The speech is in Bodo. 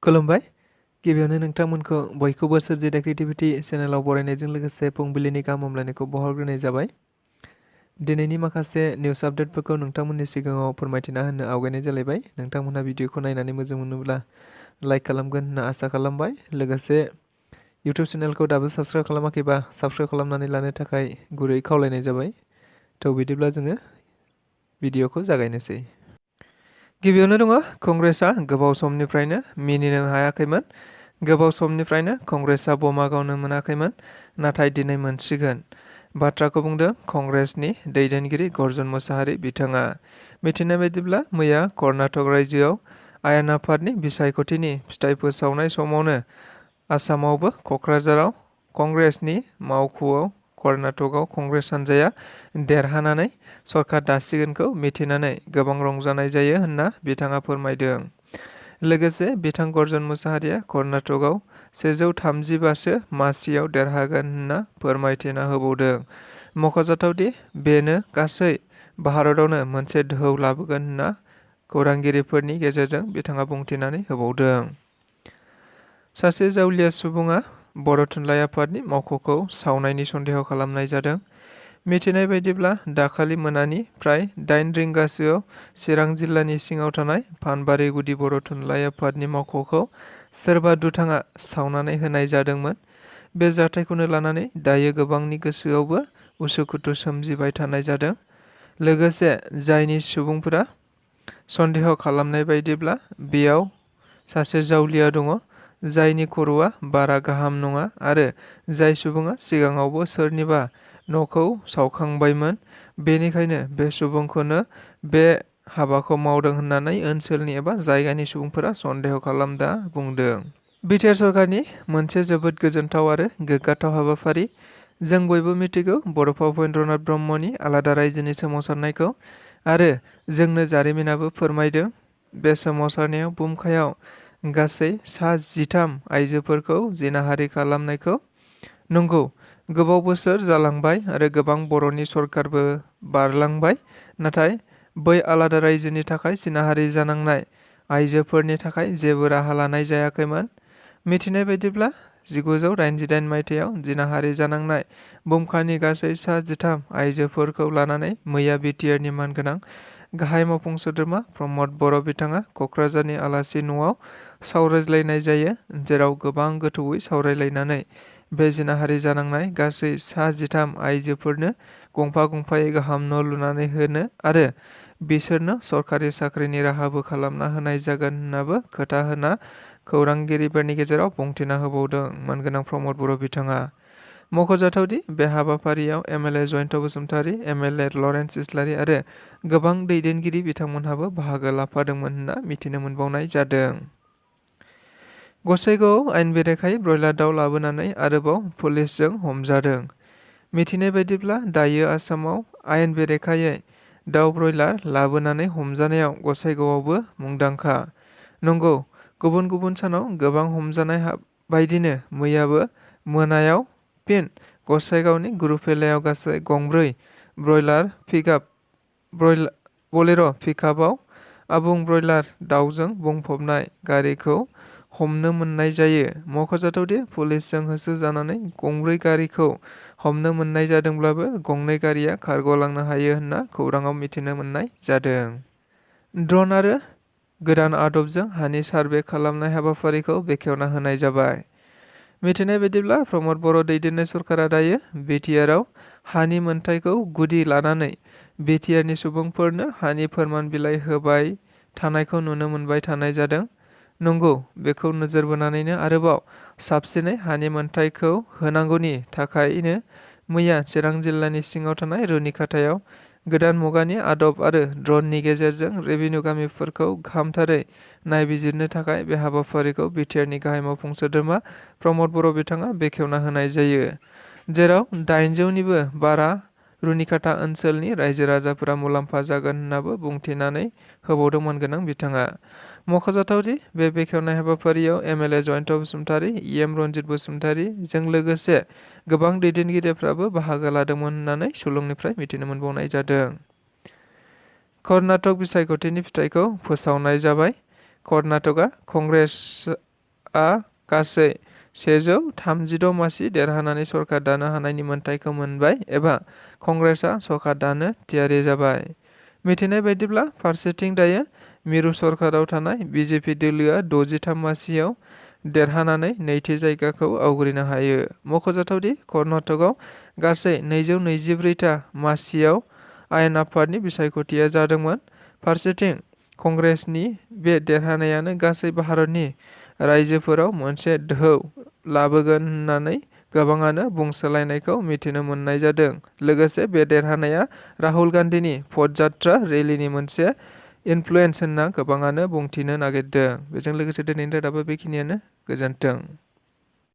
खुलुमबाय। गिबियावनो नोंथांमोनखौ बयखौबो सोरजिदा क्रिएटिभिटी चेनेलाव बरायनायजों लोगोसे फुंबिलिनि गाहाम हामलायनायखौ बावहरग्रोनाय जाबाय। दिनैनि माखासे निउस आपडेटफोरखौ नोंथांमोननि सिगाङाव फोरमायथिना होनो आवगायनाय जालायबाय। नोंथांमोनहा भिडिअखौ नायनानै मोजां मोनोब्ला लाइक खालामगोन होनना आसा खालामबाय। लोगोसे इउटिउब चेनेलखौ दाबो साबस्क्राइब खालामाखैबा साबस्क्राइब खालामनानै लानो थाखाय गुरै खावलायनाय जाबाय। बिदिब्ला जोङो भिडिअखौ जागायनोसै। गिबियावनो दङ कंग्रेसआ गोबाव समनिफ्रायनो मिनिनो हायाखैमोन। गोबाव समनिफ्रायनो कंग्रेसआ बमा गावनो मोनाखैमोन, नाथाय दिनै मोनसिगोन। बाथ्राखौ बुंदों कंग्रेसनि दैदेनगिरि गर्जन मोसाहारि बिथाङा। मिथिनाय बायदिब्ला मैया कर्नाटक रायजोआव आयेन आफादनि बिसायख'थिनि फिथाइ फोसावनाय समावनो आसामावबो क'क्राझाराव कंग्रेसनि मावख'आव कर्नाटकआव कंग्रेस हान्जाया देरहानानै सरकार दासिगोनखौ मिथिनानै गोबां रंजानाय जायो होनना बिथाङा फोरमायदों। लोगोसे बिथां गर्जन मोसाहारिया कर्नाटकआव 135सो मासियाव देरहागोन होनना फोरमायथिना होबावदों। मख'जाथावदि बेनो गासै भारतआवनो मोनसे दोहौ लाबोगोन होनना खौरांगिरिफोरनि गेजेरजों बिथाङा बुंथिनानै होबावदों। सासे जावलिया सुबुङा बर' थुनलाइ आफादनि मावख'खौ सावनायनि सन्देह खालामनाय जादों। मिथिनाय बायदिब्ला दाखालि मोनानि प्राय 8 रिंगासोआव चिरां जिल्लानि सिङाव थानाय फानबारि गुदि बर' थुनलाइ आफादनि मावख'खौ सोरबा दुथाङा सावनानै होनाय जादोंमोन। बे जाथायखौनो लानानै दायो गोबांनि गोसोआवबो उसुखुथु सोमजिबाय थानाय जादों। लोगोसे जायनि सुबुंफोरा सन्देह खालामनाय बायदिब्ला बेयाव सासे जावलिया दङ, जायनि खर'आ बारा गाहाम नङा आरो जाय सुबुङा सिगाङावबो सोरनिबा न'खौ सावखांबायमोन। बेनिखायनो बे सुबुंखौनो बे हाबाखौ मावदों होननानै ओनसोलनि एबा जायगानि सुबुंफोरा सन्देह खालामना बुंदों। बिटिआर सरकारनि मोनसे जोबोद गोजोनथाव आरो गोग्गाथाव हाबाफारि। जों बयबो मिथिगौ बड'फा उपेन्द्रनाथ ब्रह्मनि आलादा रायजोनि सोमावसारनायखौ, आरो जोंनो जारिमिनाबो फोरमायदों। बे सोमावसारनायाव बुमखायाव गासै 13 आइजोफोरखौ जिनाहारि खालामनायखौ। नंगौ, गोबाव बोसोर जालांबाय आरो गोबां बर'नि सरकारबो बारलांबाय, नाथाय बै आलादा रायजोनि थाखाय जिनाहारि जानांनाय आइजोफोरनि थाखाय जेबो राहा लानाय जायाखैमोन। मिथिनाय बायदिब्ला 1988 मायथाइयाव जिनाहारि जानांनाय बुमखानि गासै 13 आइजोफोरखौ लानानै मैया बिटिआरनि मानगोनां गाहाय मावफुं सोद्रोमा प्रमद बर' बिथाङा क'क्राझारनि आलासि न'आव सावरायज्लायनाय जायो, जेराव गोबां गोथौयै सावरायलायनानै बे जिनाहारि जानांनाय गासै 13 आइजोफोरनो गंफा गंफायै गाहाम न' लुनानै होनो आरो बिसोरनो सरखारि साख्रिनि राहाबो खालामना होनाय जागोन होननाबो खोथा होना खौरांगिरिफोरनि गेजेराव बुंथिना होबावदों मानगोनां प्रमद बर' बिथाङा। मख'जाथावदि बे हाबाफारियाव MLA Jayanta Basumatary, MLA Lawrence Islary आरो गोबां दैदेनगिरि बिथांमोनहाबो बाहागो लाफादोंमोन होनना मिथिनो मोनबावनाय जादों। गसाइगावआव आयेन बेरेखायै ब्रयलार दाउ लाबोनानै आरोबाव पुलिसजों हमजादों। मिथिनाय बायदिब्ला दायो आसामाव आयेन बेरेखायै दाउ ब्रयलार लाबोनानै हमजानायाव गसाइगावआवबो मुंदांखा। नंगौ, गुबुन गुबुन सानाव गोबां हमजानाय बायदिनो मैयाबो मोनायाव फिन गसाइगावनि गुरुफेलायाव गासै गंब्रै बलेर' पिकआपआव आबुं ब्रयलार दाउजों बुंफबनाय गारिखौ हमनो मोननाय जायो। मख'जाथावदि पुलिसजों होसोजानानै गंब्रै गारिखौ हमनो मोननाय जादोंब्लाबो गंनै गारिया खारग'लांनो हायो होनना खौराङाव मिथिनो मोननाय जादों। ड्रन आरो गोदान आदबजों हानि सार्भे खालामनाय हाबाफारिखौ बेखेवना होनाय जाबाय। मिथिनाय बायदिब्ला प्रमद बर' दैदेननाय सरकारा दायो बिटिआरआव हानि मोनथायखौ गुदि लानानै बिटिआरनि सुबुंफोरनो हानि फोरमान बिलाइ होबाय थानायखौ नुनो मोनबाय थानाय जादों। नंगौ, बेखौ नोजोर बोनानैनो आरोबाव साबसिनै हानि मोनथायखौ होनांगौनि थाखायनो मैया चिरां जिल्लानि सिङाव थानाय रुनिखाथायाव गोदान मुगानि आदब आरो ड्रननि गेजेरजों रेभिनिउ गामिफोरखौ गाहामथारै नायबिजिरनो थाखाय बे हाबाफारिखौ बिटिआरनि गाहाय मावफुं सोद्रोमा प्रमद बर' बिथाङा बेखेवना होनाय जायो, जेराव 800निबो बारा रुनिखाथा ओनसोलनि रायजो राजाफोरा मुलाम्फा जागोन होननाबो बुंथिनानै होबावदों मानगोनां बिथाङा। मख'जाथावदि बे बेखेवनाय हाबाफारियाव एमएलए जयन्त बसुमतारी, इएम रन्जित बसुमतारी जों लोगोसे गोबां दैदेनगिरिफ्राबो बाहागो लादोंमोन होननानै सुलुंनिफ्राय मिथिनो मोनबावनाय जादों। कर्नाटक बिसायख'थिनि फिथाइखौ फोसावनाय जाबाय। कर्नाटकआ कंग्रेस गासै 136 मासि देरहानानै सरकार दानो हानायनि मोनथायखौ मोनबाय एबा कंग्रेसआ सरकार दानो थियारि जाबाय। मिथिनाय बायदिब्ला फारसेथिं दायो मिरु सरकाराव थानाय बिजेपि दोलोआ 63 मासियाव देरहानानै नैथि जायगाखौ आवग्रिनो हायो। मख'जाथावदि कर्नाटकआव गासै 224 मासियाव आयेन आफादनि बिसायख'थिया जादोंमोन। फारसेथिं कंग्रेसनि बे देरहानायानो गासै भारतनि रायजोफोराव मोनसे दोहौ लाबोगोन होननानै गोबाङानो बुंसोलायनायखौ मिथिनो मोननाय जादों। लोगोसे बे देरहानाया राहुल गान्धीनि पदयात्रा रेलीनि मोनसे इनफ्लुएन्स होनना गोबाङानो बुंथिनो नागिरदों। बेजों लोगोसे दिनैनि रादाबा बेखिनियानो। गोजोन्थों।